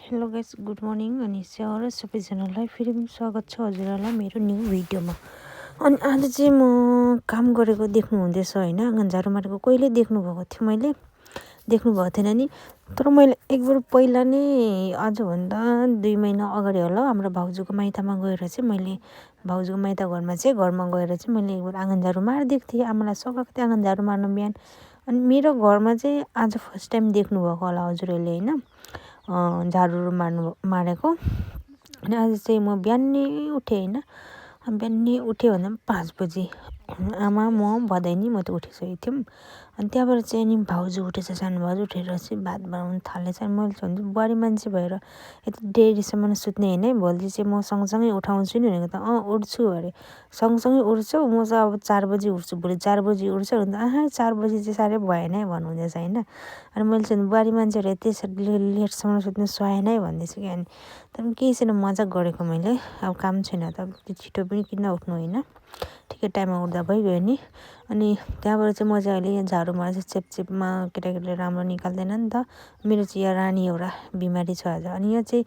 Hello guys, good morning अनि स्याहार सबैजनालाई फेरि पनि स्वागत छ हजुरहरूलाई मेरो न्यू भिडियोमा। अनि आज चाहिँ म काम गरेको देख्नुहुँदैछ होइन। आँगन झाडु मारेको कहिले देख्नुभएको थियो, मैले देख्नुभएको थिएन नि। तर मैले एकबार पहिला नै आजभन्दा 2 महिना अगाडि होला हाम्रो भाउजूको माइतमा गएर चाहिँ मैले भाउजूको माइत घरमा गएर चाहिँ मैले एकबार आँगन झाडु मारिदिएको थिएँ। आमालाई सघाएको थिएँ आँगन झाडु मार्नु बिहान। अनि मेरो घरमा चाहिँ आज फर्स्ट टाइम देख्नुभएको होला हजुरहरूले होइन, झाडुहरू मारेको। अनि आज चाहिँ म बिहानै उठेँ होइन। बिहानै उठ्यो भन्दा पनि 5 बजी आमा म भदैनी म त उठिसकेको थियौँ। अनि त्यहाँबाट चाहिँ नि भाउजू उठेछ, सानो भाउजू उठेर चाहिँ भात बनाउनु थालेछ। अनि मैले चाहिँ भन्छु बुहारी मान्छे भएर यति डेरीसम्म सुत्ने होइन है, भोलि चाहिँ म सँगसँगै उठाउँछु नि भनेको त उठ्छु अरे। सँगसँगै उठ्छौ, म चाहिँ अब 4 बजी उठ्छु, भोलि 4 बजी उठ्छ भने 4 बजी चाहिँ साह्रै भएन है भन्नुहुँदैछ होइन। अनि मैले चाहिँ बुहारी मान्छेहरू यति लेटसम्म सुत्नु सुहाएन है भन्दैछु कि। अनि तर केही छैन, मजाक गरेको मैले। अब काम छैन त छिटो पनि किन उठ्नु होइन, ठिकै टाइममा उठ्दा भइगयो नि। अनि त्यहाँबाट चाहिँ म चाहिँ अहिले यहाँ झाडु मार्छु, चेपचेपमा केटाकेटीले राम्रो निकाल्दैन नि त। मेरो चाहिँ यहाँ रानी एउटा बिमारी छ आज। अनि यहाँ चाहिँ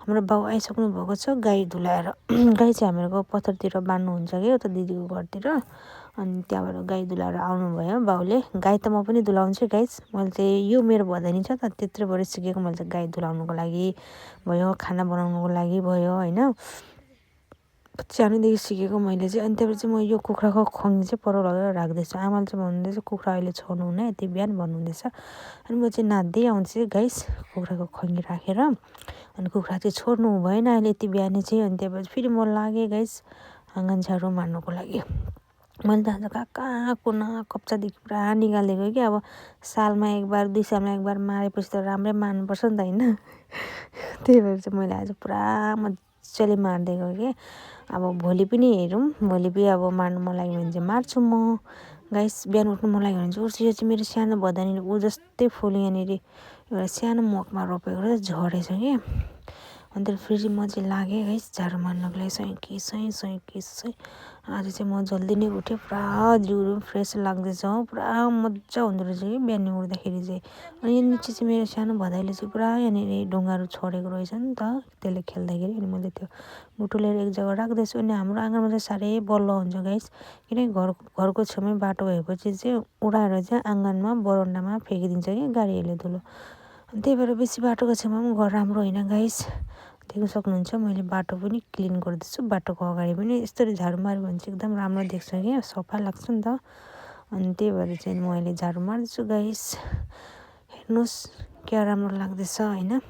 हाम्रो बाउ आइसक्नु भएको छ गाई धुलाएर। गाई चाहिँ हाम्रो पत्थरतिर बान्नुहुन्छ कि उता दिदीको घरतिर। अनि त्यहाँबाट गाई धुलाएर आउनुभयो बाउले। गाई त म पनि धुलाउँछु गाइस, मैले चाहिँ यो मेरो भदैनी छ त त्यत्रोबाट सिकेको मैले चाहिँ गाई धुलाउनुको लागि भयो, खाना बनाउनुको लागि भयो होइन। सानोदेखि सिकेको मैले चाहिँ। अनि त्यहाँबाट चाहिँ म यो कुखुराको खङ्गी चाहिँ पर लगेर राख्दैछु। आमाले चाहिँ भन्नुहुँदैछ कुखुरा अहिले छोड्नु हुन्न यति बिहान भन्नुहुँदैछ। अनि म चाहिँ नाच्दै आउँछु गाइस कुखुराको खङ्गी राखेर। अनि कुखुरा चाहिँ छोड्नु भएन अहिले यति बिहानै चाहिँ। अनि त्यहाँबाट फेरि म लागेँ गाइस आँगन झाडु मार्नुको लागि। मैले त आज कहाँ कुना कप्चादेखि पुरा निकालिदिएको कि अब सालमा एकबार 2 सालमा एकबार मारेपछि त राम्रै मार्नुपर्छ नि त होइन। त्यही भएर चाहिँ मैले आज पुरा मजाले मारिदिएको कि। अब भोलि पनि हेरौँ, भोलि पनि अब मार्नु मन लाग्यो भने चाहिँ मार्छु म गाइस। बिहान उठ्नु मन लाग्यो भने चाहिँ उठ्छु। यो चाहिँ मेरो सानो भदैनी ऊ जस्तै फुल यहाँनिर एउटा सानो मगमा रोपेको र झरेछ कि। अन्त फेरि म चाहिँ लागेँ गाइस झाडु मार्नुको लागि सै। आज चाहिँ म जल्दी नै उठेँ, पुरा जिउ फ्रेस लाग्दैछ हो, पुरा मजा हुँदो रहेछ कि बिहान उठ्दाखेरि चाहिँ। अनि यो निचे चाहिँ मेरो सानो भदाइले चाहिँ पुरा यहाँनिर ढुङ्गाहरू छोडेको रहेछ नि त त्यसले खेल्दाखेरि। अनि मैले त्यो बुटुलेर एक जग्गा राख्दैछु। अनि हाम्रो आँगनमा चाहिँ साह्रै बल्ल हुन्छ गाइस, किनकि घरको छेउमै बाटो भएपछि चाहिँ उडाएर चाहिँ आँगनमा बरन्डामा फ्याँकिदिन्छ कि गाडीहरूले धुलो। अनि त्यही भएर बेसी बाटोको छेउमा पनि घर राम्रो होइन गाइस, देख्न सक्नुहुन्छ। मैले बाटो पनि क्लिन गर्दैछु, बाटोको अगाडि पनि यस्तरी झाडु माऱ्यो भने चाहिँ एकदम राम्रो देख्छ क्या, सफा लाग्छ नि त। अनि त्यही भएर चाहिँ म अहिले झाडु मार्दैछु गाइस, हेर्नुहोस् क्या राम्रो लाग्दैछ होइन।